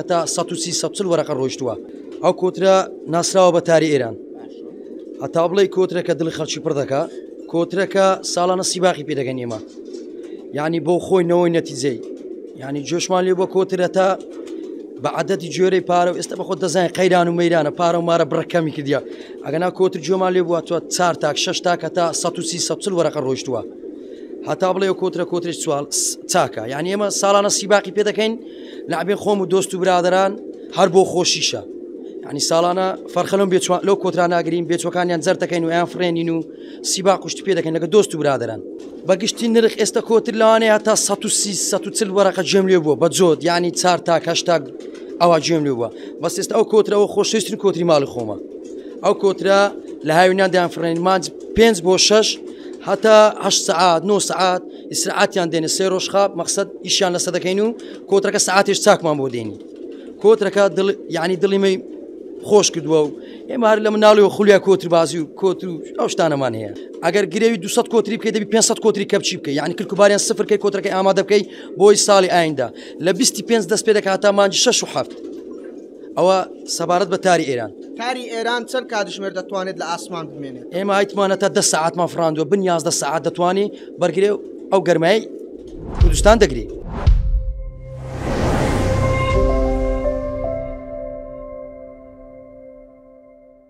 هەتا 130 140 وەرەقە ڕۆیشتووە. ئەو کۆترە ناسراوە بە تاری ئێران. هەتا بڵێی کۆترەکە دڵی خەڵکی پڕ دەکا. کۆترەکە ساڵانە سیباقی پێ دەگەن ئێمە. یعنی بۆ خۆی نەوەی نەتیجەی. یعنی جۆشمان لێ بۆ کۆتر هەتا بە عادەتی جۆرەی پارە و ئێستا بەخۆت دەزانین قەیران و مەیرانە پارە و مارە بڕەکەمی کردیە. ئەگەنا کۆتر جۆمان لێ بووە تۆ چار تاک شەش تاک هەتا 130 140 وەرەقە ڕۆیشتووە. هەتا بڵێ کۆترە کۆترێک سوال چاکە. یعنی ئێمە ساڵانە سیباقی پێ دەکەین لەعبێن خۆم و دۆست و برادران هەر بۆ خۆشیشە. یعنی ساڵانە فەرخە لەم بێچوان لەو کۆترا ناگرین بێچوەکانیان زەر دەکەین و یان فڕێنین و سیباق شتی پێ دەکەین لەگە دۆست و برادران. بە گشتی نرخ ئێستا کۆتر لەوانەیە تا 130 140 وەرەقە گوێم لێ بووە بە جۆت، یعنی 4 تاک 8 تاک ئەوە گوێم لێ بووە. بەس ئێستا ئەو کۆترە ئەوە خۆشەویستترین کۆتری ماڵی خۆمە. ئەو کۆترە لە هاوینان دەیان فڕێنین مانج 5 بۆ 6 هەتا 8 سەعات 9 سەعات ئیسراعاتیان دێنێ، سێ ڕۆژ خاپ مەقسەد ئیشیان لەسەر دەکەین و کۆترەکە سەعاتێش چاکمان بۆ دێنی. کۆترەکە دڵ یعنی دڵی مەی خۆش کردووە و ئێمە هەر لە مناڵیەوە خولیا کۆتربازی و کۆتر و ئەو شتانەمان هەیە. ئەگەر گرێوی 200 کۆتری بکەی دەبی 500 کۆتری کەپچی بکەی، یعنی کلکوباریان سفر کەی کۆترەکەی ئامادە بکەی بۆی ساڵی ئایندە لە 25 دەست پێ دەکات تا مانگی 6 و 7. ئەوە سەبارەت بە تاری ئێران. تاری ئێران چەند کاتژمێر دەتوانێت لە ئاسمان بمێنێت؟ ئێمە هایتمانە تا 10 سەعاتمان فڕاندووە، بن 11 سەعات دەتوانی بەرگرێ ئەو گەرمایی کوردستان دەگری.